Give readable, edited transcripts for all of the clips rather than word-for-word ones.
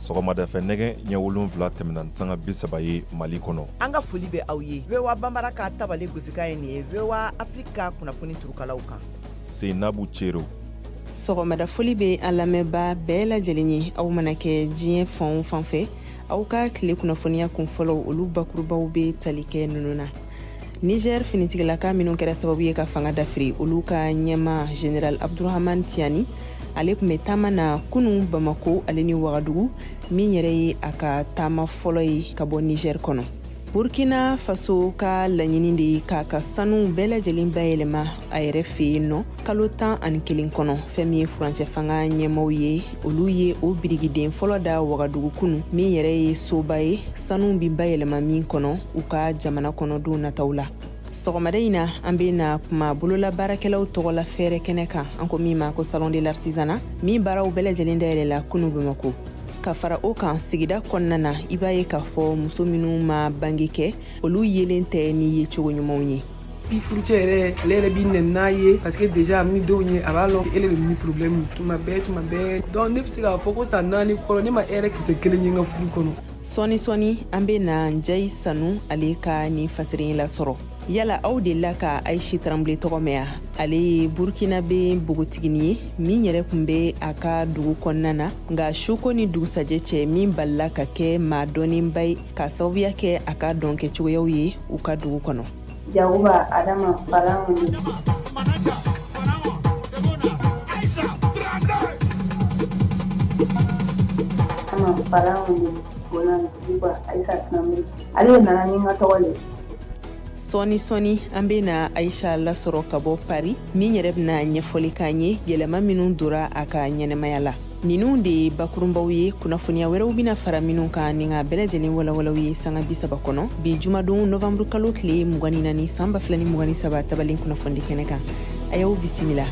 Sɔgɔmadafɛ nɛgɛ ɲɛ 7 tɛmɛna ni sanga 30 ye Mali kɔnɔ. An ka foli bɛ aw ye VOA Banbara ka tabale gosikan ye nin ye VOA Afrique ka kunnafoni turukalaw kan. Seinabu Cero. Sɔgɔmada foli bɛ an lamɛnbaa bɛɛ lajɛlen ye aw mana kɛ diɲɛ fan o fan fɛ aw ka tile kunnafoniya kunfɔlɔw olu bakurubaw bɛ tali kɛ ninnu na. Niger finitigilaka minnu kɛra sababu ye ka fanga dafiri olu ka ɲɛmaa General Abdurahman Tiani ale tun bɛ taama na kunun Bamako ale ni Wagadugu min yɛrɛ ye a ka taama fɔlɔ ye ka bɔ Niger kɔnɔ. Burkina Faso ka laɲini de ye k'a ka sanu bɛɛ lajɛlen bayɛlɛma a yɛrɛ fɛ yen nɔ kalo 11 kɔnɔ. Fɛn min ye furancɛ fanga ɲɛmaaw ye, olu ye o birikiden fɔlɔ da Wagadugu kunu min yɛrɛ ye soba ye sanu bi bayɛlɛma min kɔnɔ u ka jamana kɔnɔ don nataw la. Sɔgɔmada in na, an bɛ na kuma bololabaarakɛlaw tɔgɔla fɛɛrɛ kɛnɛ kan, an ko min ma ko Salon de l'artisanat, min baaraw bɛɛ lajɛlen dayɛlɛla kunu Bamako. Ka fara o kan, sigida kɔnɔna na, i b'a ye k'a fɔ muso minnu ma bange kɛ, olu yelen tɛ ni yecogo ɲumanw ye. I furucɛ yɛrɛ, ale yɛrɛ b'i nɛni n'a ye parce que déjà a ni denw ye, a b'a lɔn ele de ni problème tuma bɛɛ, tuma bɛɛ. Donc ne bɛ se k'a fɔ ko san 4 kɔrɔ, ne ma hɛrɛ kisɛ kelen ye n ka furu kɔnɔ. Sɔɔni sɔɔni an bɛ na Njayi Sanu ale ka nin fasiri in lasɔrɔ. Yala aw delila ka Aichi Tremblay tɔgɔ mɛn wa? Ale ye Burkinabe npogotigini ye min yɛrɛ tun bɛ a ka dugu kɔnɔna na, nka suko ni dugusajɛ cɛ min balila ka kɛ maa dɔnnenba ye k'a sababuya kɛ a ka dɔnkɛcogoyaw ye u ka dugu kɔnɔ. Yakuba Adama Falamu. Ale nana ni n ka tɔgɔ ye. Sɔɔni sɔɔni an bɛ na Aisha lasɔrɔ ka bɔ Paris min yɛrɛ bɛna ɲɛfɔli k'an ye yɛlɛma minnu dora a ka ɲɛnamaya la. Ninnu de ye bakurunbaw ye, kunnafoniya wɛrɛw bɛna fara minnu kan ni ka bɛɛ lajɛlen walawalaw ye sanga 30 kɔnɔ bi jumadon novanburu kalo tile 24 san 2023 tabalen kunnafonidi kɛnɛ kan. A y'aw bisimila.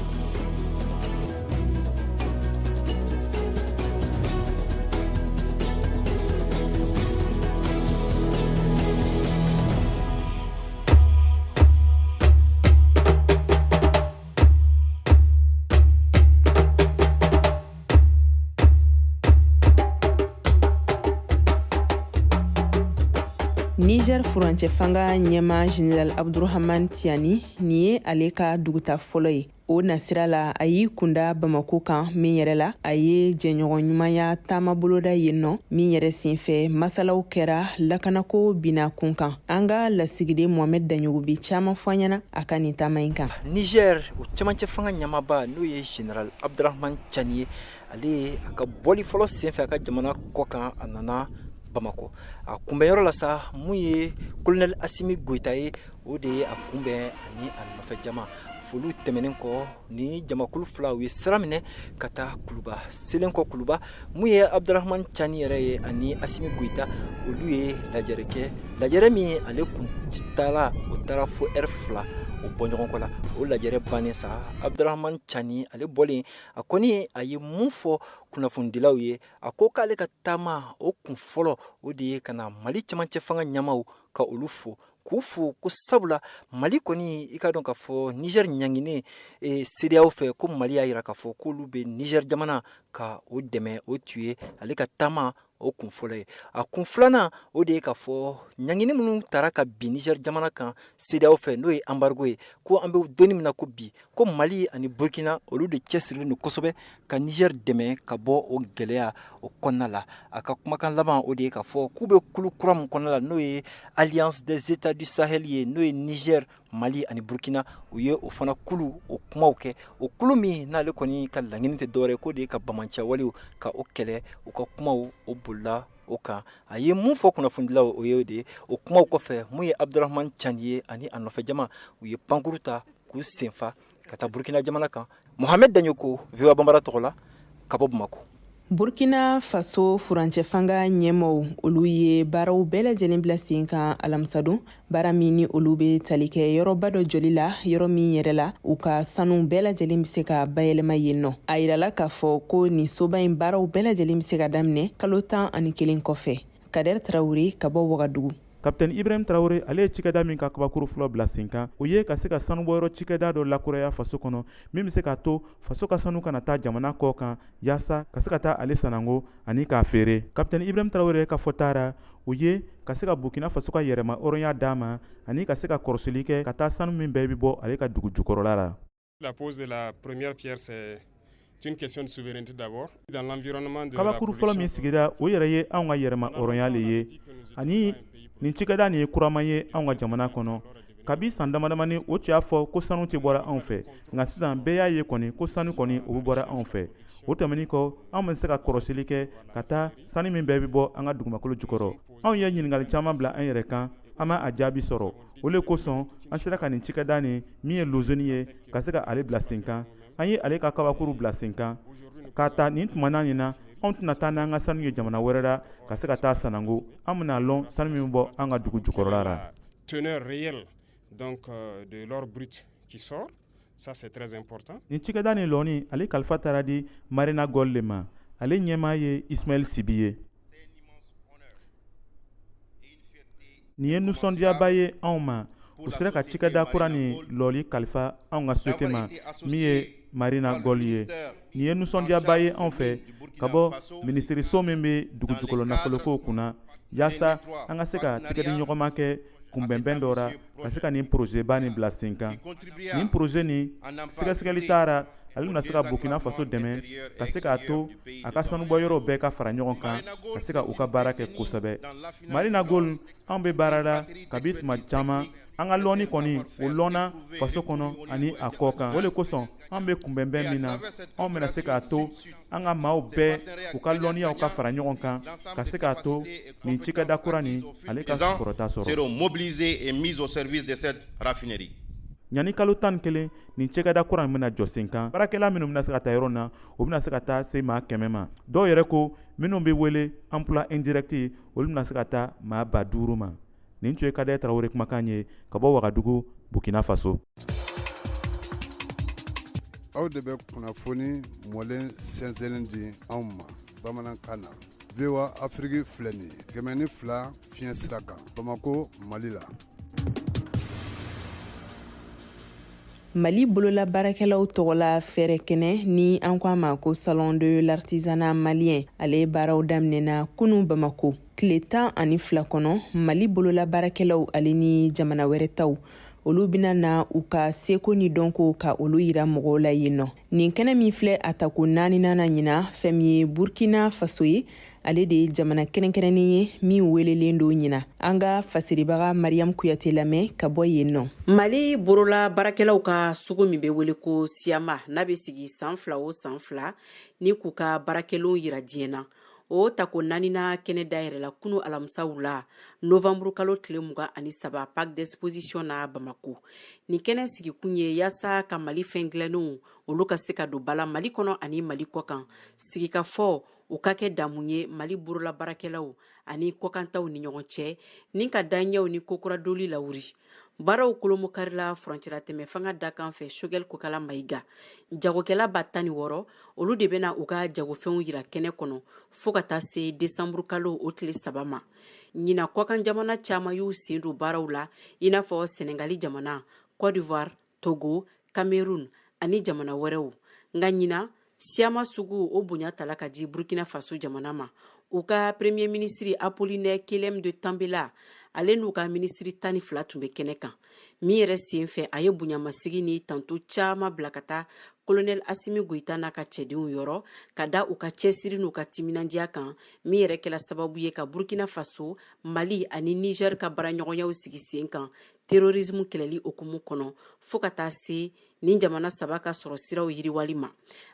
Niger furancɛ fanga ɲɛmaa General Abdurahman Tiani, nin ye ale ka duguta fɔlɔ ye. O nasira la, a y'i kunda Bamako kan min yɛrɛ la, a ye jɛɲɔgɔn ɲumanya taama boloda yen nɔ min yɛrɛ senfɛ masalaw kɛra lakanako bina kun kan. An ka lasigiden Mohamed Daɲogo bi caman fɔ an ɲɛna a ka nin taama in kan. Niger, o cɛmancɛ fanga ɲɛmaaba n'o ye General Abdurahman Tiani ye, ale ye a ka bɔli fɔlɔ senfɛ a ka jamana kɔkan, a nana Bamakɔ. A kunbɛnyɔrɔ la sa, mun ye Colonel Asimi Goyita ye, o de ye a kunbɛn ani a nɔfɛ jama. Foliw tɛmɛnen kɔ, ni jamakulu fila u ye sira minɛ ka taa Kuluba. Selen kɔ Kuluba, mun ye Abdurahman Tiani yɛrɛ ye ani Asimi Goyita, olu ye lajɛrɛ kɛ, lajɛrɛ min ale kun taara, o taara fo ɛri 2 o bɔ ɲɔgɔn kɔ la. O lajɛrɛ bannen sa, Abdurahman Tiani ale bɔlen, a kɔni a ye mun fɔ kunnafonidilaw ye, a ko k'ale ka taama o kun fɔlɔ o de ye ka na Mali cɛmancɛ fanga ɲɛmaaw ka olu fo, k'u fo ko sabula Mali kɔni, i ka dɔn k'a fɔ Niger ɲanginen CEDEAO fɛ, ko Mali y'a jira k'a fɔ k'olu bɛ Niger jamana ka o dɛmɛ. O tun ye ale ka taama o kun fɔlɔ ye. A kun filanan, o de ye k'a fɔ ɲangini minnu taara ka bin Niger jamana kan CEDEAO fɛ, n'o ye embargo ye, ko an bɛ don min na ko bi, ko Mali ani Burkina olu de cɛsirilen don kosɛbɛ ka Niger dɛmɛ ka bɔ o gɛlɛya o kɔnɔna la. A ka kumakan laban, o de ye k'a fɔ k'u bɛ kulu kura min kɔnɔna la, n'o ye Alliance des États du Sahel ye, n'o ye Niger, Mali ani Burkina, u ye o fana kulu o kumaw kɛ. O kulu min n'ale kɔni ka laɲini tɛ dɔwɛrɛ k'o de ye ka banbaanciya ka o kɛlɛ. U ka kumaw o bolila o kan. A ye mun fɔ kunnafonidilaw, o ye o de ye. O kumaw kɔfɛ, mun ye Abdurahman Tiani ye ani a nɔfɛ jama, u ye pankuru ta k'u senfa ka taa Burkina jamana kan. Mohamed Daɲoko, VOA Banbara tɔgɔ la ka bɔ Bamakɔ. Burkina Faso furancɛ fanga ɲɛmaw olu ye baaraw bɛɛ lajɛlen bila sen kan alamisadon, baara min ni olu bɛ tali kɛ yɔrɔba dɔ jɔli la, yɔrɔ min yɛrɛ la u ka sanu bɛɛ lajɛlen bɛ se ka bayɛlɛma yen nɔ. A yirala k'a fɔ ko nin soba in baaraw bɛɛ lajɛlen bɛ se ka daminɛ kalo 11 kɔfɛ. Kader Tarawele ka bɔ Wagadugu. Kapitɛni Ibrahim Traoré, ale ye cikɛda min ka kabakuru fɔlɔ bila sen kan, o ye ka se ka sanubɔyɔrɔ cikɛda dɔ lakuraya faso kɔnɔ, min bɛ se k'a to faso ka sanu kana taa jamana kɔ kan, yaasa ka se ka taa ale sanango ani k'a feere. Kapitɛni Ibrahim Traoré ka fɔta ra, o ye ka se ka Burkina Faso ka yɛrɛma hɔrɔnya d'a ma ani ka se ka kɔrɔsili kɛ ka taa sanu min bɛɛ bɛ bɔ ale ka dugu jukɔrɔla la. La pose de la première pierre, c'est une question de souveraineté d'abord. Dans l'environnement de Kabakuru fɔlɔ min sigira, o yɛrɛ ye anw ka yɛrɛma hɔrɔnya le ye, ani nin cikɛda nin ye kuraman ye anw ka jamana kɔnɔ. Kabi san damadamani, o tun y'a fɔ ko sanu tɛ bɔra anw fɛ, nka sisan bɛɛ y'a ye kɔni ko sanu kɔni, o bɛ bɔra anw fɛ. O tɛmɛnin kɔ, anw bɛ se ka kɔrɔsili kɛ ka taa sanu min bɛɛ bɛ bɔ an ka dugumakolo jukɔrɔ. Anw ye ɲininkali caman bila an yɛrɛ kan, an ma a jaabi sɔrɔ. O le kosɔn an sera ka nin cikɛda nin min ye Lozoni ye, ka se ka ale bila sen kan. An ye ale ka kabakuru bila sen kan k'a ta nin tumana nin na, anw tɛna taa n'an ka sanu ye jamana wɛrɛ la ka se ka taa sanango. An bɛna lɔn sanu min bɔ an ka dugu jukɔrɔla la. Teneur réelle donc de l'or brut qui sort, ça c'est très important. Nin cikɛda nin lɔni, ale kalifa taara di Marina Gold le ma. Ale ɲɛmaa ye Ismaël Sibi ye. Nin ye nisɔndiyaba ye anw ma. U sera ka cikɛda kura nin lɔli kalifa anw ka société ma min ye Marina Gold ye. Nin ye nisɔndiyaba ye anw fɛ ka bɔ minisiriso min bɛ dugu jukɔrɔ nafolokow kunna, yaasa an ka se ka tɛgɛdiɲɔgɔnma kɛ kunbɛnbɛn dɔ ra ka se ka nin projet ba nin bila sen kan. Nin projet nin sɛgɛsɛgɛli taara, ale bɛna se ka Burkina Faso dɛmɛ ka se k'a to a ka sanubɔyɔrɔw bɛɛ ka fara ɲɔgɔn kan ka se ka u ka baara kɛ kosɛbɛ. Marina Gold, anw bɛ baara la kabi tuma caman. An ka lɔnni kɔni, o lɔnna faso kɔnɔ ani a kɔ kan. O de kosɔn an bɛ kunbɛnbɛn min na, anw bɛna se k'a to an ka maaw bɛɛ u ka lɔnniyaw ka fara ɲɔgɔn kan ka se k'a to nin cikɛda kura nin, ale ka sankɔrɔta sɔrɔ. Seront mobilisés et mis au service de cette raffinerie. Ɲani kalo 11, nin cɛkɛda kura in bɛna jɔ sen kan. Baarakɛla minnu bɛna se ka ta yɔrɔ na, o bɛna se ka taa se maa 100 ma. Dɔw yɛrɛ ko minnu bɛ wele emploi indirect, olu bɛna se ka taa maa 5000 ma. Nin tun ye Kadɛ Tarawele kumakan ye ka bɔ Wagadugu, Burkina Faso. Aw de bɛ kunnafoni mɔlen sɛnsɛnnen di anw ma bamanankan na. VOA Afrique filɛ nin ye 102 fiɲɛ sira kan, Bamakɔ, Mali la. Mali bolola baarakɛlaw tɔgɔla fɛrɛ kɛnɛ ni an ko a ma ko Salon de l'artisanat malien, ale baaraw daminɛna kunu Bamako. Tile 12 kɔnɔ, Mali bolola baarakɛlaw ale ni jamana wɛrɛ taw, olu bɛna na u ka seko ni dɔnko ka olu yira mɔgɔw la yen nɔ. Nin kɛnɛ min filɛ a tako naaninan na ɲina, fɛn min ye Burkina Faso ye, ale de ye jamana kɛrɛnkɛrɛnnen ye min welelen don ɲina. An ka fasiribaga Mariam Kuyate lamɛn ka bɔ yen nɔ. Mali borola baarakɛlaw ka sugu min bɛ wele ko Siyama, n'a bɛ sigi san fila o san fila ni k'u ka baarakɛlenw yira diɲɛ na, o tako naaninan kɛnɛ dayɛlɛla kunu alamisa wula novanburu kalo tile 23 parc d'exposition na Bamako. Nin kɛnɛ sigikun ye yaasa ka Mali fɛn dilannenw olu ka se ka don bala Mali kɔnɔ ani Mali kɔkan, sigikafɔ u ka kɛ damu ye Mali borola baarakɛlaw ani kɔkantaw ni ɲɔgɔn cɛ, ni ka daɲɛw ni kokura doli lawuri. Baaraw kolomokarila furancɛlatɛmɛ fanga dakan fɛ Sogɛl Kokala Mayiga. Jagokɛla 160, olu de bɛna u ka jagofɛnw yira kɛnɛ kɔnɔ fo ka taa se desanburu kalo o tile 3 ma. Ɲina kɔkan jamana caman y'u sen don baaraw la, i n'a fɔ Sɛnɛgali jamana, Côte d'Ivoire, Togo, Cameroun ani jamana wɛrɛw. Nka ɲina Siyama sugu o bonya tala ka di Burkina Faso jamana ma. U ka premier ministre Apollinaire Kyélem de Tambela, ale n'u ka minisiri 12 tun bɛ kɛnɛ kan. Min yɛrɛ sen fɛ, a ye bonyamasigi ni tanto caman bila ka taa colonel Asimi Goyita n'a ka cɛdenw yɔrɔ, ka da u ka cɛsiri n'u ka timinandiya kan, min yɛrɛ kɛla sababu ye ka Burkina Faso, Mali ani Niger ka baaraɲɔgɔnyaw sigi sen kan terrorisme kɛlɛli hukumu kɔnɔ, fo ka taa se nin jamana saba ka sɔrɔ siraw yiriwali ma.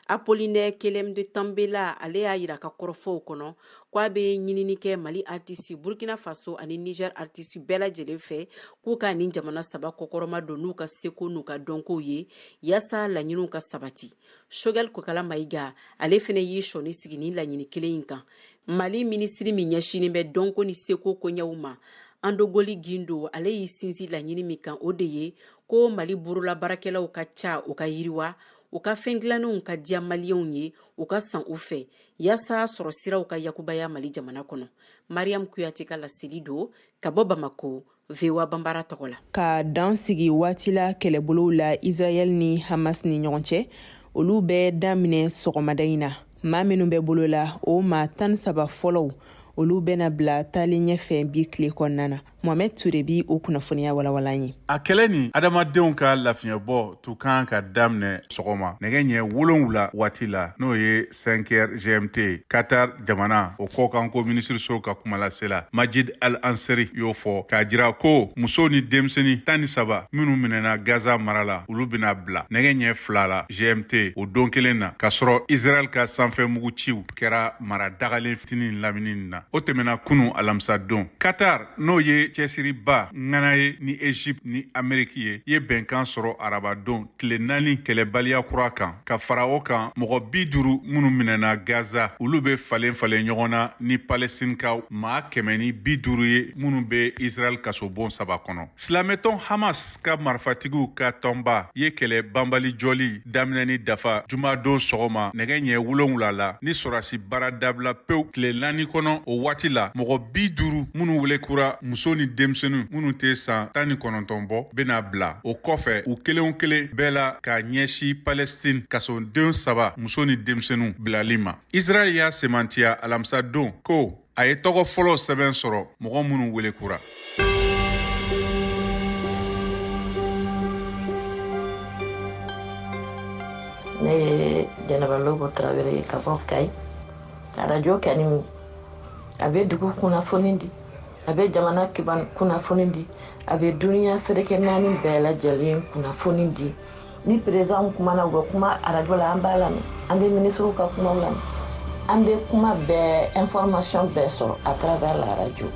Apollinaire Kyélem de Tambela, ale y'a yira ka kɔrɔfɔw kɔnɔ ko a bɛ ɲinini kɛ Mali artiste, Burkina Faso ani Niger artiste bɛɛ lajɛlen fɛ, k'u ka nin jamana saba kɔkɔrɔma don n'u ka seko n'u ka dɔnkow ye, yaasa laɲiniw ka sabati. Sogɛl Kokala Mayiga, ale fɛnɛ y'i sɔni sigi nin laɲini kelen in kan. Mali minisiri min ɲɛsinnen bɛ dɔnko ni seko koɲɛw ma, Andogoli Gindo, ale y'i sinsin laɲini min kan, o de ye ko Mali borola baarakɛlaw ka ca, o ka yiriwa. u ka fɛn dilannenw ka diya maliyɛnw ye, u ka san u fɛ, yaasa sɔrɔ siraw ka yakubaya Mali jamana kɔnɔ. Mariam Kuyate ka laseli don ka bɔ Bamako, VOA Banbara tɔgɔ la. Ka dan sigi waati la kɛlɛbolow la Israɛl ni Hamas ni ɲɔgɔn cɛ, olu bɛ daminɛ sɔgɔmada in na. Maa minnu bɛ bolo la, o maa 13 fɔlɔw, olu bɛna bila taalen ɲɛfɛ bi tile kɔnɔna na. Mohamed Ture bi o kunnafoniya walawala ye. A kɛlɛ ni adamadenw ka lafiɲɛbɔ tun kan ka daminɛ sɔgɔma nɛgɛ ɲɛ 7 waati la, n'o ye 5 heures GMT. Qatar jamana o kɔkanko minisiriso ka kumalasela Majid Al Ansari y'o fɔ k'a jira ko muso ni denmisɛnnin 13 minnu minɛna Gaza mara la, olu bɛna bila nɛgɛ ɲɛ 2 la GMT o don kelen na, k'a sɔrɔ Israɛl ka sanfɛ muguciw kɛra mara dagalen fitinin lamini na. O tɛmɛna kunu alamisa don. Qatar, n'o ye cɛsiriba ŋana ye ni Egypte ni Ameriki ye, ye bɛnkan sɔrɔ arabadon tile 4 kɛlɛbaliya kura kan. Ka fara o kan, mɔgɔ 50 minnu minɛna Gaza, olu bɛ falen falen ɲɔgɔn na ni Palestinekaw maa 150 ye minnu bɛ Israɛl kasobon 3 kɔnɔ. Silamɛtɔn Hamas ka marifatigiw ka tɔnba ye kɛlɛ banbali jɔli daminɛni dafa jumadon sɔgɔma nɛgɛ ɲɛ 7 la ni sɔrɔdasi baara dabila pewu tile 4 kɔnɔ. O waati la, mɔgɔ 50 minnu welekura, muso ni denmisɛnnin minnu tɛ san 19 bɔ, bɛna bila o kɔfɛ u kelen o kelen bɛɛ la ka ɲɛsin Palestine kasoden 3, muso ni denmisɛnninw bilali ma. Israɛl y'a semantiya alamisa don ko a ye tɔgɔ fɔlɔ sɛbɛn sɔrɔ mɔgɔ minnu welekura. Ne ye Jɛnɛba Lobo Tarawele ye ka bɔ Kayi. Arajo kɛni, a bɛ dugu kunnafoni di, a bɛ jamana kunnafoni di, a bɛ duniya fereke naani bɛɛ lajɛlen kunnafoni di. Ni président kumana, u bɛ kuma arajo la, an b'a lamɛn. An bɛ minisiriw ka kumaw lamɛn, an bɛ kuma bɛɛ, information bɛɛ sɔrɔ à travers la radio.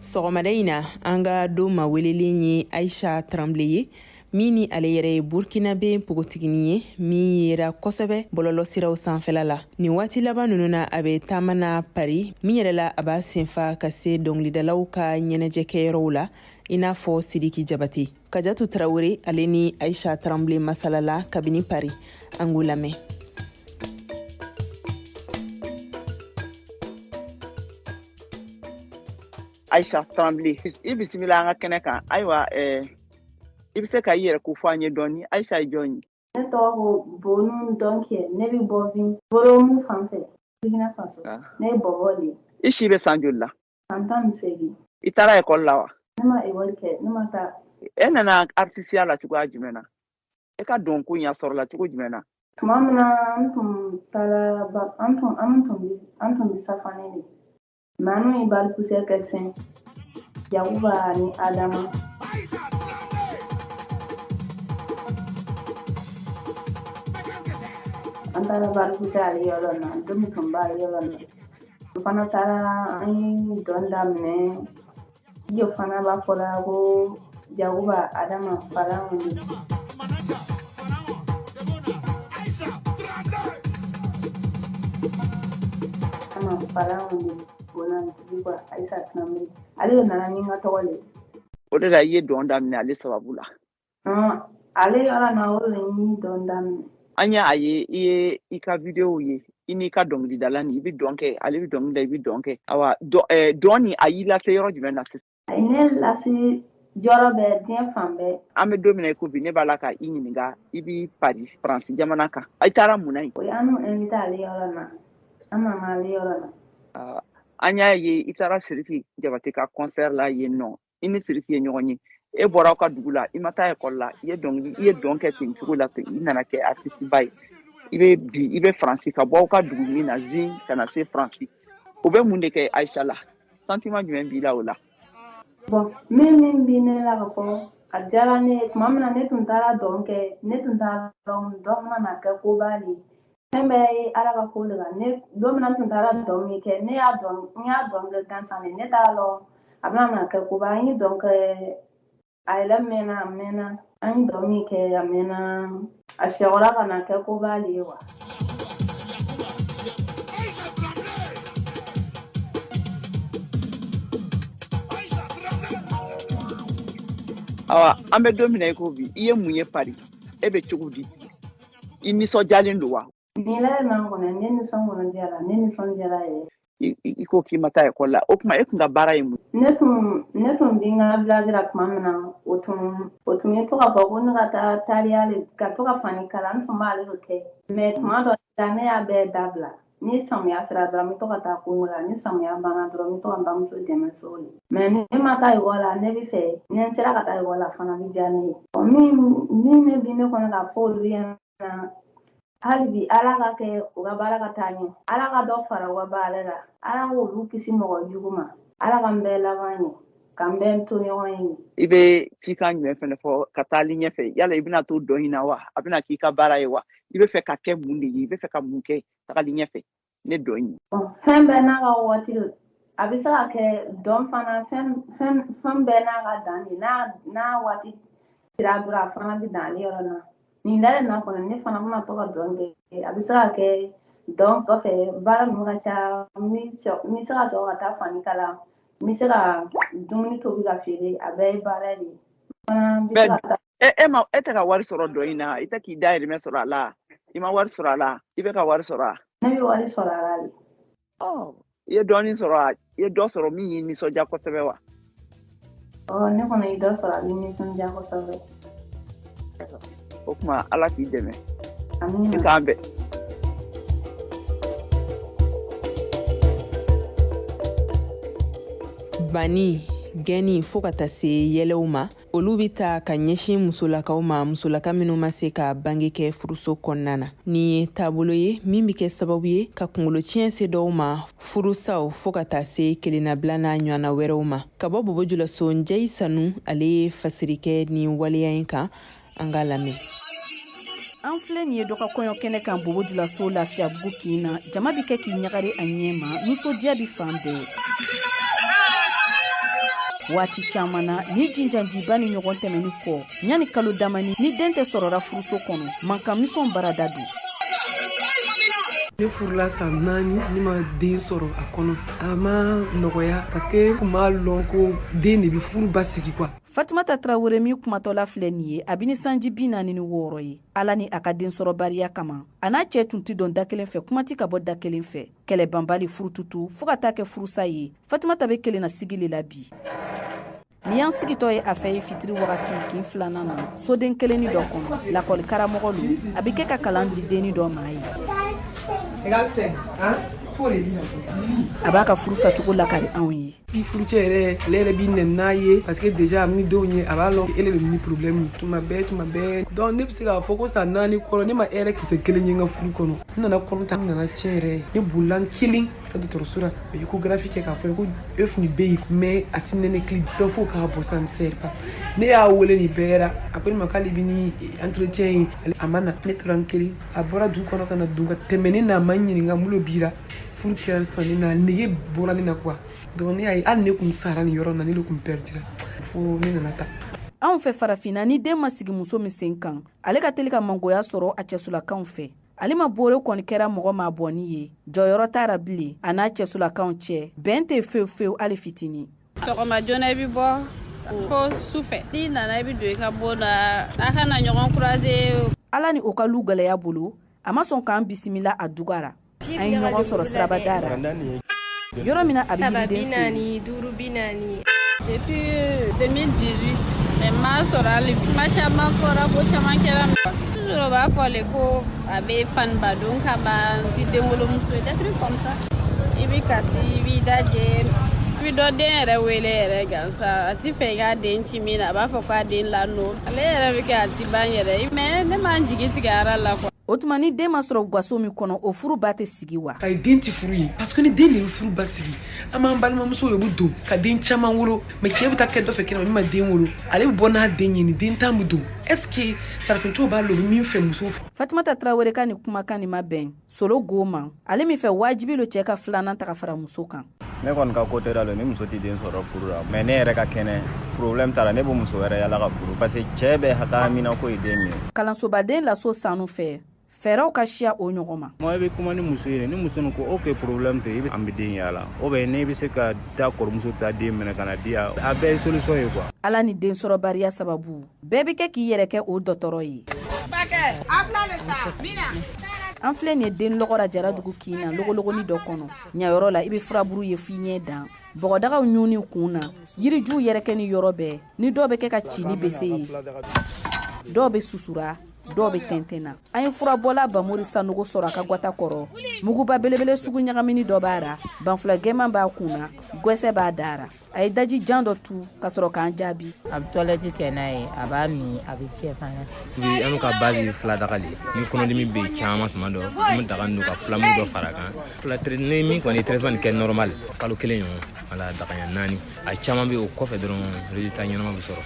Sɔgɔmada in na, an ka don ma welelen ye Aisha Tremblay ye, min ni ale yɛrɛ ye Burkinabe npogotiginin ye min yera kosɛbɛ bɔlɔlɔ siraw sanfɛla la. Nin waati laban ninnu na, a bɛ taama na Paris min yɛrɛ la, a b'a senfa ka se dɔnkilidalaw ka ɲɛnajɛkɛyɔrɔw la, i n'a fɔ Sidiki Jabate. Kajatu Tarawele, ale ni Aisha Tremblay masalala kabini Paris. An k'u lamɛn. Aisha Tremblay, i bisimila an ka kɛnɛ kan. Ayiwa, i bɛ se ka i yɛrɛ ko fɔ an ye dɔɔni? Aisha ye jɔn ye? Ne tɔgɔ ko Bonu Dɔnkɛ. Ne bɛ bɔ Vin Boromu fan fɛ, Burkina Faso. Ne ye bɔbɔ de ye. I si bɛ san joli la? San 18. I taara ekɔli la wa? Ne ma ekɔli kɛ, ne ma taa. E nana artisiya la cogoya jumɛn na? E ka dɔnko in a sɔrɔla cogo jumɛn na? Tuma min na an tun taara, an tun an tun bɛ an tun bɛ safanɛ de. Mais an ye bal poussière kɛ sen Yakuba ni Adama. An taara bal poussière ale yɔrɔ na, don min tun b'ale yɔrɔ na. N fana taara, an ye dɔn daminɛ. Iyo fana b'a fɔla ko Yakuba Adama Faranw de. Adama Faranw de bona Aisha Tremblay. Ale de nana ni n ka tɔgɔ le. O de la i ye dɔn daminɛ ale sababu la? Ale yɔrɔ na, o de ye dɔn daminɛ. An ye a ye, i ye i ka videow ye, i n'i ka dɔnkilidala nin, i bɛ dɔn kɛ, ale bɛ dɔnkili da, i bɛ dɔn kɛ. Awa, dɔn nin a y'i lase yɔrɔ jumɛn na sisan? A ye ne lase yɔrɔ bɛɛ, diɲɛ fan bɛɛ. An bɛ don min na i ko bi, ne b'a la ka i ɲininka, i bɛ Paris, Faransi jamana kan, i taara mun na yen? O y'an invité ale yɔrɔ na, an nana ale yɔrɔ na. An y'a ye i taara Sidiki Jabate ka concert la yen nɔ, i ni Sidiki ye ɲɔgɔn ye. E bɔra aw ka dugu la, i ma taa ekɔli la, i ye dɔnkili, i ye dɔn kɛ ten cogo la ten, i nana kɛ artiste ba ye. I bɛ bi, i bɛ Faransi, ka bɔ aw ka dugu min na Zin ka na se Faransi, o bɛ mun de kɛ Aisha la? Sentiment jumɛn b'i la o la? Bon, min bi ne la ka fɔ, a diyara ne ye. Tuma min na ne tun taara dɔn kɛ, ne tun t'a dɔn dɔn mana kɛ koba de ye. Fɛn bɛɛ ye Ala ka ko de la. Ne don min na n tun taara dɔn min kɛ, ne y'a dɔn, n y'a dɔn kɛ gansan de, ne t'a lɔn a bɛna na kɛ koba. An ye dɔn kɛ, a yɛrɛ mɛnna, a mɛnna. An ye dɔn min kɛ, a mɛnna, a sɛgɔra ka na kɛ koba de ye wa. Awa, an bɛ don min na i ko bi, i ye mun ye Paris? E bɛ cogo di? I nisɔndiyalen don wa? Nin lɛrɛ na kɔnɔ, ne nisɔn kɔnɔ diyara, ne nisɔndiyara yɛrɛ. I ko k'i ma taa ekɔli la, o tuma e tun ka baara ye mun? Ne tun bi n ka village la tuma min na, o tun ye to ka fɔ ko ne ka taa tariya le, ka to ka fani kala. N tun b'ale de kɛ, mais tuma dɔ la ne y'a bɛɛ dabila. Ni samiya sera dɔrɔn, n bɛ to ka taa kungo la. Ni samiya banna dɔrɔn, n bɛ to ka n bamuso dɛmɛ so le. Mais ne ma taa ekɔli la. Ne bɛ fɛ ni n sera ka taa ekɔli la fana, bɛ diya ne ye. Min ne bi ne kɔnɔ k'a fɔ olu ɲɛna hali bi, Ala ka kɛ u ka baara ka taa ɲɛ, Ala ka dɔ fara u ka baara la, Ala k'olu kisi mɔgɔ jugu ma, Ala ka n bɛɛ laban ɲɛ, k'an bɛɛ to ɲɔgɔn ye. I bɛ cikan jumɛn fɛnɛ fɔ ka taali ɲɛfɛ? Yala i bɛna to dɔn in na wa? A bɛna k'i ka baara ye wa? I bɛ fɛ ka kɛ mun de ye? I bɛ fɛ ka mun kɛ tagali ɲɛfɛ ne dɔn in ye? Fɛn bɛɛ n'a ka waati don. A bɛ se ka kɛ dɔn fana, fɛn bɛɛ n'a ka dan de. N'a waati sera dɔrɔn, a fana bɛ dan ale yɔrɔ la. Nin dalen na kɔnɔ, ne fana bɛna to ka dɔn kɛ. A bɛ se ka kɛ dɔn kɔfɛ, baara ninnu ka ca. N bɛ se ka sɔrɔ ka taa fani kala, n bɛ se ka dumuni tobi ka feere. A bɛɛ ye baara de ye. Fana bɛ se ka taa. E ma, e tɛ ka wari sɔrɔ dɔn in na? I tɛ k'i dahirimɛ sɔrɔ a la? I ma wari sɔrɔ a la? I bɛ ka wari sɔrɔ a? Ne bɛ wari sɔrɔ a la de. Ɔ, i ye dɔɔnin sɔrɔ a? I ye dɔ sɔrɔ min y'i nisɔndiya kosɛbɛ wa? Ɔ, ne kɔni ye dɔ sɔrɔ, a bɛ nisɔndiya kosɛbɛ. O tuma Ala k'i dɛmɛ. Amiina. I k'an bɛn. Banni, gɛnni, fɔɔ ka taa se yɛlɛw ma, olu bɛ ta ka ɲɛsin musolakaw ma, musolaka minnu ma se ka bange kɛ furuso kɔnɔna na. Nin ye taabolo ye min bɛ kɛ sababu ye ka kungolo tiɲɛ se dɔw ma, furusaw, fɔɔ ka taa se kelennabila n'a ɲɔgɔnna wɛrɛw ma. Ka bɔ Bobo Julaso, Njayi Sanu, ale ye fasiri kɛ nin waleya in kan. An k'a lamɛn. An filɛ nin ye dɔ ka kɔɲɔ kɛnɛ kan Bobo Julaso, Lafiyabugu kin na. Jama bi kɛ k'i ɲagari a ɲɛ ma, nisɔndiya bi fan bɛɛ. Waati caman na, ni jinjanjiba ni ɲɔgɔn tɛmɛni kɔ, ɲani kalo damani, ni den tɛ sɔrɔra furuso kɔnɔ, mankan misɔn barada don. Ne furula san 4, ne ma den sɔrɔ a kɔnɔ. A ma nɔgɔya parce que kun b'a lɔn ko den de bɛ furu basigi quoi. Fatumata Tarawele min kumatɔla filɛ nin ye, a bɛ ni sanji 46 ye. Ala ni a ka densɔrɔbaliya kama, a n'a cɛ tun tɛ dɔn da kelen fɛ, kuma tɛ ka bɔ da kelen fɛ. Kɛlɛ banbali, furututu, fɔɔ ka taa kɛ furusa ye. Fatumata bɛ kelenna sigi le la bi. Ni y'an sigitɔ ye a fɛ ye fitiri wagati kin filanan na, soden kelenni dɔ kɔnɔ. Lakɔli karamɔgɔ lo, a bɛ kɛ ka kalan di denni dɔ ma ye. A b'a ka furu sacogo lakari anw ye. I furucɛ yɛrɛ, ale yɛrɛ b'i nɛni n'a ye parce que déjà ni denw ye, a b'a lɔn ele de ni problème tuma bɛɛ, tuma bɛɛ. Donc ne bɛ se k'a fɔ ko san 4 kɔrɔ, ne ma hɛrɛ kisɛ kelen ye n ka furu kɔnɔ. N nana kɔnɔ ta, n nana tiɲɛ yɛrɛ. Ne bolila n kelen ka dɔgɔtɔrɔso la, o ye échographie kɛ k'a fɔ ko œuf nin bɛ yen, mais a ti nɛnɛkili donc fo k'a bɔ, ça ne sert pas. Ne y'a wele nin bɛɛ la, a ko ne ma k'ale bɛ ni entretien ye, a ma na. Ne tora n kelen. A bɔra dugu kɔnɔ ka na don ka tɛmɛ ne na, a ma n ɲininka mun de b'i la. Furu kɛra sisan, ne na nege bɔra ne na quoi. Donc ne y'a ye, hali ne kun sara nin yɔrɔ in na, ne de kun perdira fo ne nana taa. Anw fɛ farafinna, ni den ma sigi muso min sen kan, ale ka teli ka mangoya sɔrɔ a cɛsulakanw fɛ. Ale ma bore kɔni kɛra mɔgɔ maa bɔnni ye, jɔyɔrɔ t'a bilen a n'a cɛsulakanw cɛ, bɛn tɛ fewu fewu, hali fitinin. Sɔgɔma joona i bɛ bɔ fo su fɛ, n'i nana i bɛ don i ka bon na, a kana ɲɔgɔn croiser. Ala ni o ka lu gwɛlɛya bolo, a ma sɔn k'an bisimila a dugara. An ye ɲɔgɔn sɔrɔ sirabada ra, yɔrɔ min na a bɛ yiriden feere. 4, 5, 40. Depuis 2018, mais ma sɔrɔ hali bi. Kuma caman fɔra, ko caman kɛra. Toujours o b'a fɔ le ko a bɛ faniba don kama, n ti denwolomuso ye, des trucs comme ça. I bɛ kasi, i b'i dajɛ, i bɛ dɔ den yɛrɛ wele yɛrɛ gansan, a ti fɛ i k'a den ci min na, a b'a fɔ k'a den ladon. Ale yɛrɛ bɛ kɛ a ti ban yɛrɛ, mais ne m'an jigi tigɛ ara la quoi. O tuma, ni den ma sɔrɔ gaso min kɔnɔ, o furu ba tɛ sigi wa? Ayi, den tɛ furu ye parce que ni den de bɛ furu ba sigi, an b'an balimamusow ye, u bɛ don ka den caman wolo, mais cɛ bɛ taa kɛ dɔ fɛ kɛnɛma min ma den wolo, ale bɛ bɔ n'a den ye, ni den tan bɛ don. Est ce que farafincɛw b'a lɔn u bɛ min fɛ musow fɛ? Fatumata Tarawele ka nin kumakan nin ma bɛn Solo go ma, ale min fɛ wajibi lo cɛ ka filanan ta ka fara muso kan. Ne kɔni ka côté la, ni muso tɛ den sɔrɔ furu la, mais ne yɛrɛ ka kɛnɛ, problème t'a la, ne bɛ muso wɛrɛ yala ka furu parce que cɛ bɛ hakɛ min na ko ye den min ye. Kalansobaden laso sanu fɛ. Fɛɛrɛw ka siya o ɲɔgɔn ma. Mɔ i bɛ kuma ni muso ye, ni muso ko ok, problème tɛ, i bɛ an bɛ den yala, ou bien ne bɛ se ka taa kɔrɔmuso ta den minɛ ka na di yan, a bɛɛ ye solution ye quoi. Ala ni densɔrɔbaliya sababu bɛɛ bɛ kɛ k'i yɛrɛ kɛ o dɔgɔtɔrɔ ye. An filɛ nin ye den lɔgɔ ra Jaradugu kin na, logologoni dɔ kɔnɔ. Ɲayɔrɔ la, i bɛ furaburu ye f'i ɲɛ dan, bɔgɔdagaw ɲuni kun na, yirijuw yɛrɛkɛ ni yɔrɔ bɛɛ ni dɔw bɛ kɛ ka ci ni bese ye, dɔw bɛ susura, dɔw bɛ tɛntɛn na. An ye furabɔla Bamori Sanogo sɔrɔ a ka gwata kɔrɔ. Muguba belebele sugu ɲagamini dɔ b'a ra, banfula gɛman b'a kun na, gwɛsɛ b'a da ra. A ye daji jan dɔ tu ka sɔrɔ k'an jaabi. A bɛ toilette kɛ n'a ye, a b'a min, a bɛ fiyɛ fana. An ka base ye fila daga de ye. Ni kɔnɔdimi bɛ yen caman, tuma dɔ an bɛ daga ninnu ka fulamugu dɔ fara a kan. Fila ni min kɔni ye traitement nin kɛ normal, kalo 1 ɲɔgɔn, wala daga ɲɛ 4, a caman bɛ o kɔfɛ dɔrɔn, résultat ɲɛnama bɛ sɔrɔ.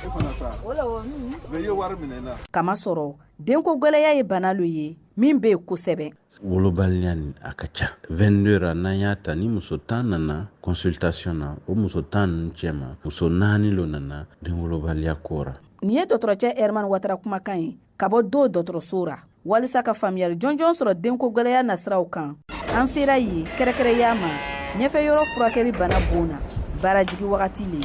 Kama sɔrɔ denko gwɛlɛya ye bana lo ye min bɛ yen kosɛbɛ. Wolobaliya nin a ka ca. 22 ra, n'an y'a ta, ni muso 10 nana consultation na, o muso 10 ninnu cɛma, muso naani lo nana den wolobaliya ko ra. Nin ye dɔgɔtɔrɔcɛ Herman Watara kumakan ye ka bɔ do dɔgɔtɔrɔso ra. Walisa ka faamuyali jɔnjɔn sɔrɔ denko gwɛlɛya nasiraw kan, an sera yen kɛrɛkɛrɛya ma ɲɛfɛ yɔrɔ furakɛli bana bon na baarajigi wagati le.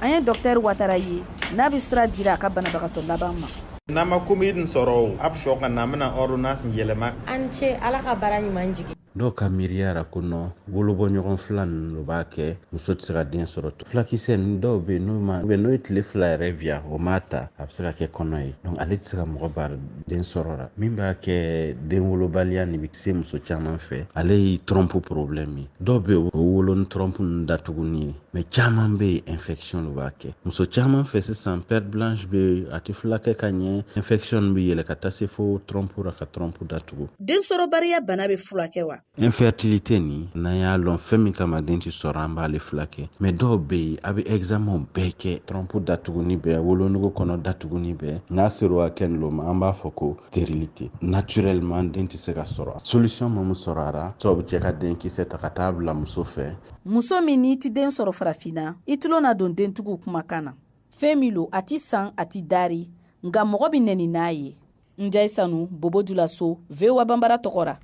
An ye dɔktɛri Watara ye n'a bɛ sira dira a ka banabagatɔ laban ma. N'a ma commune sɔrɔ o, a bɛ sɔn ka na, an bɛna ordonnance yɛlɛma. An ce, Ala ka baara ɲuman jigin. Dɔw ka miiriya ra ko nɔ wolobɔɲɔgɔn fila ninnu lo b'a kɛ muso tɛ se ka den sɔrɔ. Fulakisɛ ni dɔw bɛ yen, n'o ma n'o ye tile 2 yɛrɛ viya o m'a ta, a bɛ se ka kɛ kɔnɔ ye. Donc ale tɛ se ka mɔgɔ bari den sɔrɔ la. Min b'a kɛ den wolobaliya nin bɛ se muso caman fɛ, ale ye trompe problème ye. Dɔw bɛ yen, o wolo ni trompe ninnu datuguni ye, mais caman bɛ yen, infection lo b'a kɛ muso caman fɛ. Sisan perte blanche bɛ yen, a tɛ fulakɛ ka ɲɛ, infection bɛ yɛlɛ ka taa se fo trompe la ka trompe datugu. Densɔrɔbaliya bana bɛ furakɛ wa? Infertilité nin, n'an y'a lɔn fɛn min kama den tɛ sɔrɔ, an b'ale furakɛ. Mais dɔw bɛ yen, a bɛ examen bɛɛ kɛ, trompe datuguni bɛɛ, wolonugu kɔnɔ datuguni bɛɛ, n'a sera o hakɛ nin lo ma, an b'a fɔ ko stérilité, naturellement den tɛ se ka sɔrɔ. Solution min sɔrɔ a ra, dɔw bɛ cɛ ka denkisɛ ta ka taa bila muso fɛ. Muso min n'i ti den sɔrɔ farafinna, i tulo na don dentigiw kumakan na. Fɛn min lo, a ti san, a ti dari, nka mɔgɔ bɛ nɛni n'a ye. Njayi Sanu, Bobo Julaso, VOA Banbara tɔgɔ ra.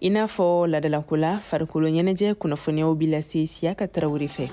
I n'a fɔ ladalako la, farikolo ɲɛnajɛ kunnafoniyaw bi lase Siyaka Tarawele fɛ.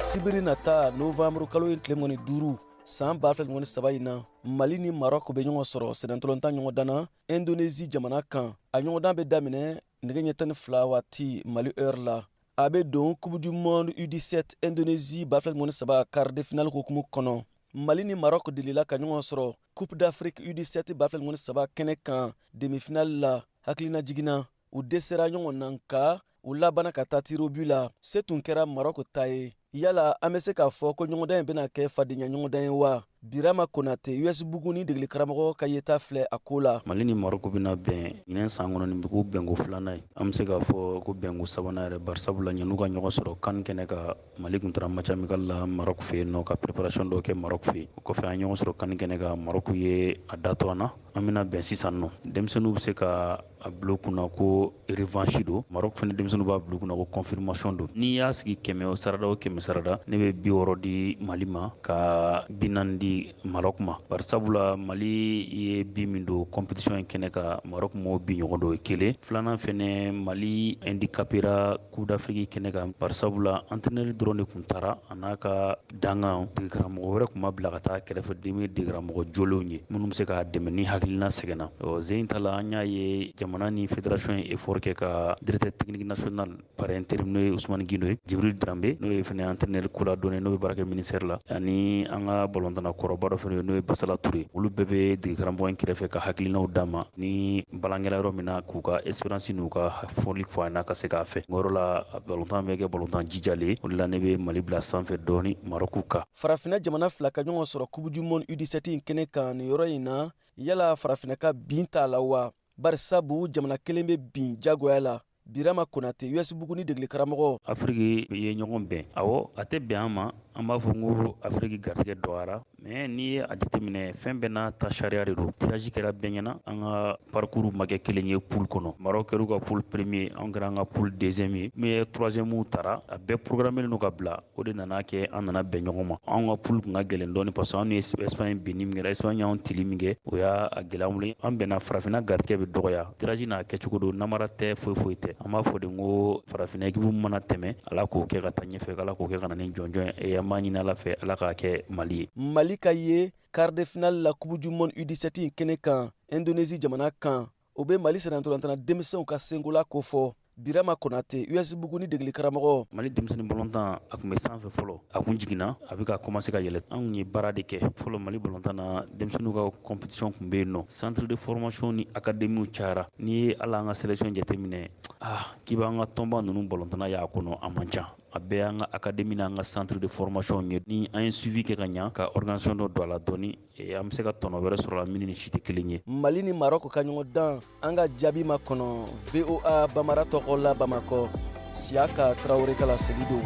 Sibiri nata, novembre kalo ye tile 25 san 2023 in na, Mali ni Maroc bɛ ɲɔgɔn sɔrɔ sennantolatan ɲɔgɔndan na Indonésie jamana kan. A ɲɔgɔndan bɛ daminɛ nɛgɛ ɲɛ 12 waati Mali heure la. A bɛ don Coupe du monde U17 Indonésie 2023 quart de finale hukumu kɔnɔ. Mali ni Maroc delila ka ɲɔgɔn sɔrɔ Coupe d'Afrique U17 2023 kɛnɛ kan demi-finale la. Hakilina jiginna, u dɛsɛra ɲɔgɔn na, nka u labanna ka taa tir au but la, se tun kɛra Maroc ta ye. Yala an bɛ se k'a fɔ ko ɲɔgɔndan in bɛna kɛ fadenya ɲɔgɔndan ye wa? Birama Konate, US Buguni degeli karamɔgɔ ka yeta filɛ a ko la. Mali ni Maroc bɛna bɛn ɲinɛn san kɔnɔ, nin bɛ ko bɛnko filanan ye, an bɛ se k'a fɔ ko bɛnko sabanan yɛrɛ, barisabula ɲan'u ka ɲɔgɔn sɔrɔ CAN kɛnɛ kan, Mali tun taara match amical la Maroc fɛ yen nɔ, ka préparation dɔw kɛ Maroc fɛ yen. O kɔfɛ, an ɲɔgɔn sɔrɔ CAN kɛnɛ kan, Maroc ye a da to an na. An bɛna bɛn sisan nɔ, denmisɛnninw bɛ se ka a bila kunna ko revanche don, Maroc fana denmisɛnninw b'a bila kunna ko confirmation don. N'i y'a sigi 100 o sarada o 100 sarada, ne bɛ 60 di Mali ma ka 40 di Maroc ma, bari sabula Mali ye bi min don compétition in kɛnɛ kan, Maroc m'o bi ɲɔgɔn don, kelen. Filanan fɛnɛ, Mali handicapera Coupe d'Afrique kɛnɛ kan, bari sabula entraîneur dɔrɔn de tun taara, a n'a ka dankan degekaramɔgɔ wɛrɛ tun ma bila ka taa kɛrɛfɛ den degekaramɔgɔ jolenw ye minnu bɛ se k'a dɛmɛ ni hakilina sɛgɛnna. Ɔ zen ta la, an y'a ye jamana ni fédération ye effort kɛ ka directeur technique national par intérim, n'o ye Ousmane Guindo ye, Djibril Dramé, n'o ye fɛnɛ entraîneur koladɔnnen, n'o bɛ baara kɛ ministère la, ani an ka balontanna kɔrɔba dɔ fɛnɛ, n'o ye Basala Touré, olu bɛɛ bɛ degekaramɔgɔ in kɛrɛfɛ ka hakilinaw d'a ma ni balankɛla yɔrɔ min na, k'u ka expérience n'u ka fɔli fɔ a ɲɛna ka se k'a fɛ. O yɔrɔ la, balontan bɛ kɛ balontan jijalen. O de la ne bɛ Mali bila sanfɛ dɔɔni Maroc kan. Farafinna jamana fila ka ɲɔgɔn sɔrɔ Coupe du monde U17 in kɛnɛ kan nin yɔrɔ in na, yala farafinna ka bin t'a la wa? Bari sabu jamana kelen bɛ bin jagoya la. Birama Konate, US Buguni degeli karamɔgɔ. Afiriki ye ɲɔgɔn bɛn, awɔ, a tɛ bɛn an ma. An b'a fɔ n ko Afiriki garijɛgɛ dɔgɔyara. Mais n'i ye a jateminɛ, fɛn bɛɛ n'a ta sariya de don. Tirage kɛra bɛɛ ɲɛna, an ka parcours ma kɛ kelen ye poule kɔnɔ. Maroc kɛr'u ka poule premier, anw kɛra an ka poule deuxième ye. Meilleur troisième taara, a bɛɛ programmé don ka bila. O de nana kɛ an nana bɛn ɲɔgɔn ma. Anw ka poule tun ka gɛlɛn dɔɔni parce que anw ni Espagne binni min kɛra, Espagne y'anw tili min kɛ, o y'a gɛlɛya an bolo. An bɛnna farafinna garijɛgɛ bɛ dɔgɔya. Tirage n'a kɛcogo don, namara tɛ, foyi foyi tɛ. An b'a fɔ de ko farafinna équipe mana tɛmɛ, Ala k'o kɛ ka taa ɲɛfɛ, Ala k'o kɛ ka na ni jɔnjɔn ye. An b'a ɲini Ala fɛ, Ala k'a kɛ Mali ye. Mali ka ye quart de finale la Coupe du monde U17 in kɛnɛ kan Indonésie jamana kan, o bɛ Mali sennantolatanna denmisɛnw ka senkola kofɔ. Birama Konate, US Buguni degeli karamɔgɔ. Mali denmisɛnnin balontan, a tun bɛ sanfɛ fɔlɔ, a kun jiginna, a bɛ ka commencer ka yɛlɛ. Anw ye baara de kɛ fɔlɔ Mali balontan na. Denmisɛnninw ka compétition tun bɛ yen nɔ, centre de formation ni académie cayara. N'i ye hali an ka sélection jateminɛ, ah, k'i b'an ka tɔnba ninnu balontanna y'a kɔnɔ, a man ca. A bɛɛ y'an ka académie n'an ka centre de formation ye. Ni an ye suivi kɛ ka ɲa, ka organisation dɔ don a la dɔɔni, an bɛ se ka tɔnɔ wɛrɛ sɔrɔ la min ni si tɛ kelen ye. Mali ni Maroc ka ɲɔgɔn dan, an ka jaabi makɔnɔ. VOA Bambara tɔgɔ la Bamakɔ, Siyaka Tarawele ka laseli don.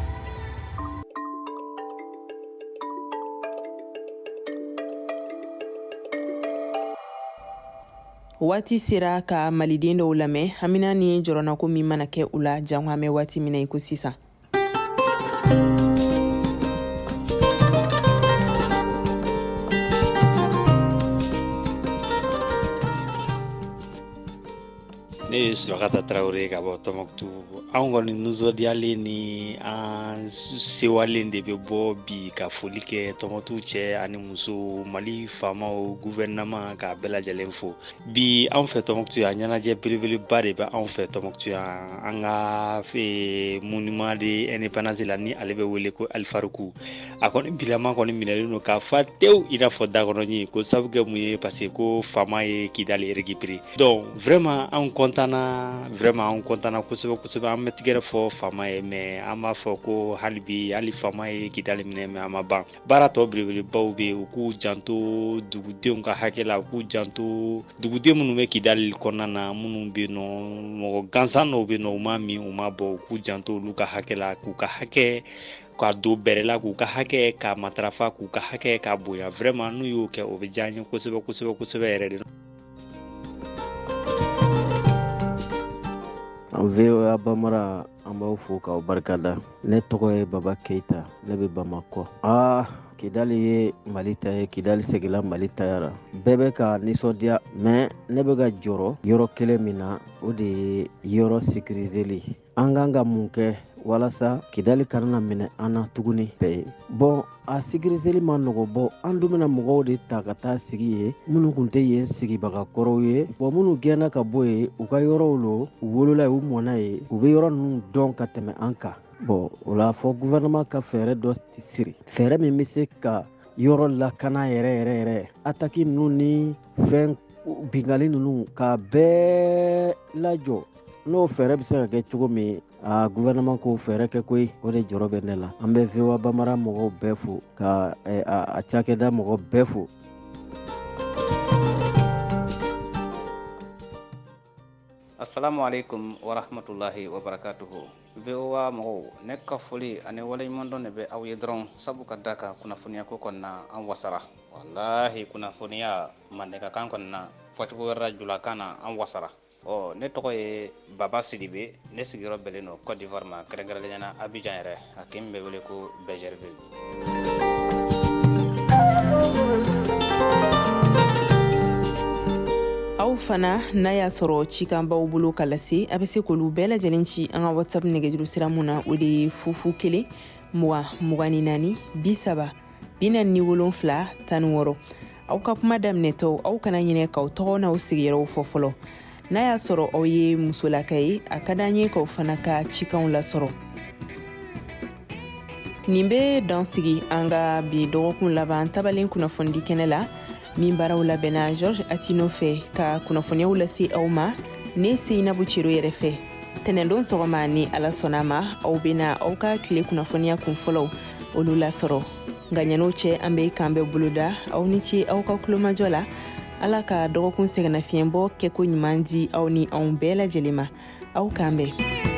Waati sera ka maliden dɔw lamɛn, hamina ni jɔrɔnako min mana kɛ u la janko an bɛ waati min na i ko sisan. Ne ye Surakata Tarawele ka bɔ Tɔnbɔkutu. Anw kɔni nisɔndiyalen ni an sewalen de bɛ bɔ bi ka foli kɛ Tɔnbɔkutu cɛ ani muso, Mali faamaw, gouvernement, k'a bɛɛ lajɛlen fo. Bi anw fɛ Tɔnbɔkutu yan, ɲɛnajɛ belebeleba de bɛ anw fɛ Tɔnbɔkutu yan. An ka monument de indépendance la, ni ale bɛ wele ko Alifaruku, a kɔni bilama kɔni minɛlen don k'a fa tewu i n'a fɔ dakɔnɔɲin, ko sabu kɛ mun ye? Parce que ko faama ye Kidali récupéré. Donc vraiment anw kɔntanna, vraiment anw kɔntanna kosɛbɛ kosɛbɛ. An bɛ tigɛrɛ fɔ faama ye, mais an b'a fɔ ko hali bi, hali faama ye Kidali minɛ, mais a ma ban. Baara tɔ belebelebaw bɛ yen. U k'u janto dugudenw ka hakɛ la, u k'u janto duguden minnu bɛ Kidali kɔnɔna na, minnu bɛ yen nɔ, mɔgɔ gansan dɔw bɛ yen nɔ, u ma min, u ma bɔ, u k'u janto olu ka hakɛ la, k'u ka hakɛ ka don bɛrɛ la, k'u ka hakɛ ka matarafa, k'u ka hakɛ ka bonya. Vraiment n'u y'o kɛ, o bɛ diya an ye kosɛbɛ kosɛbɛ kosɛbɛ yɛrɛ de. An VOA Bambara, an b'aw fo k'aw barikada. Ne tɔgɔ ye Baba Keyita, ne bɛ Bamakɔ. Aa, Kidali ye Mali ta ye, Kidali segila Mali taya ra. Bɛɛ bɛ ka nisɔndiya, mais ne bɛ ka jɔrɔ yɔrɔ kelen min na, o de ye yɔrɔ sécuriseli. An kan ka mun kɛ walasa Kidali kana na minɛ an na tuguni bɛɛ ye? Bon, a sécuriseli ma nɔgɔ. Bɔ an dun bɛna mɔgɔw de ta ka taa sigi yen, minnu kun tɛ yen sigibaga kɔrɔw ye. Bon, minnu gɛnna ka bɔ yen, u ka yɔrɔw lo, u wolola yen, u mɔna yen, u bɛ yɔrɔ ninnu dɔn ka tɛmɛ an kan. Bon, o la fɔ gouvernement ka fɛɛrɛ dɔ siri, fɛɛrɛ min bɛ se ka yɔrɔ lakana yɛrɛ yɛrɛ yɛrɛ, ataki ninnu ni fɛn binkanni ninnu ka bɛɛ lajɔ. N'o fɛɛrɛ bɛ se ka kɛ cogo min, a gouvernement k'o fɛɛrɛ kɛ koyi. O de jɔrɔ bɛ ne la. An bɛ VOA Bambara mɔgɔw bɛɛ fo, ka a cakɛda mɔgɔ bɛɛ fo. Assalamu alaikum wa rahmatullahi wa barakatuhu. VOA mɔgɔw, ne ka foli ani waleɲumandɔn de bɛ aw ye dɔrɔn, sabu ka da kan kunnafoniya ko kɔnɔna an wasara. Walahi, kunnafoniya mandekakan kɔnɔna, fɔcogo wɛrɛ la julakan na, an wasara. Ɔ, ne tɔgɔ ye Baba Sidibe, ne sigiyɔrɔ bɛnnen don Côte d'Ivoire ma, kɛrɛnkɛrɛnnenya la Abidjan yɛrɛ, a kin bɛ wele ko Bingerville. Aw fana, n'a y'a sɔrɔ cikan b'aw bolo ka lase, a bɛ se k'olu bɛɛ lajɛlen ci an ka WhatsApp nɛgɛjuru sira mun na, o de ye 0 0 20 24 30 47 16. Aw ka kuma daminɛtɔ, aw kana ɲinɛ k'aw tɔgɔ n'aw sigiyɔrɔw fɔ fɔlɔ. N'a y'a sɔrɔ aw ye musolaka ye, a ka d'an ye k'aw fana ka cikanw lasɔrɔ. Nin bɛ dan sigi an ka bi dɔgɔkun laban tabalen kunnafonidi kɛnɛ la, min baaraw labɛnna George Atino fɛ, ka kunnafoniyaw lase aw ma ne Seyinabu Cero yɛrɛ fɛ. Tɛnɛndon sɔgɔma, ni Ala sɔnna ma, aw bɛna aw ka tile kunnafoniya kun fɔlɔw olu lasɔrɔ. Nka ɲan'o cɛ, an bɛ kan bɛɛ boloda. Aw ni ce aw ka kulomajɔ la. Ala ka dɔgɔkun sɛgɛnnafiɲɛbɔ kɛko ɲuman di aw ni anw bɛɛ lajɛlen ma. Aw k'an bɛn.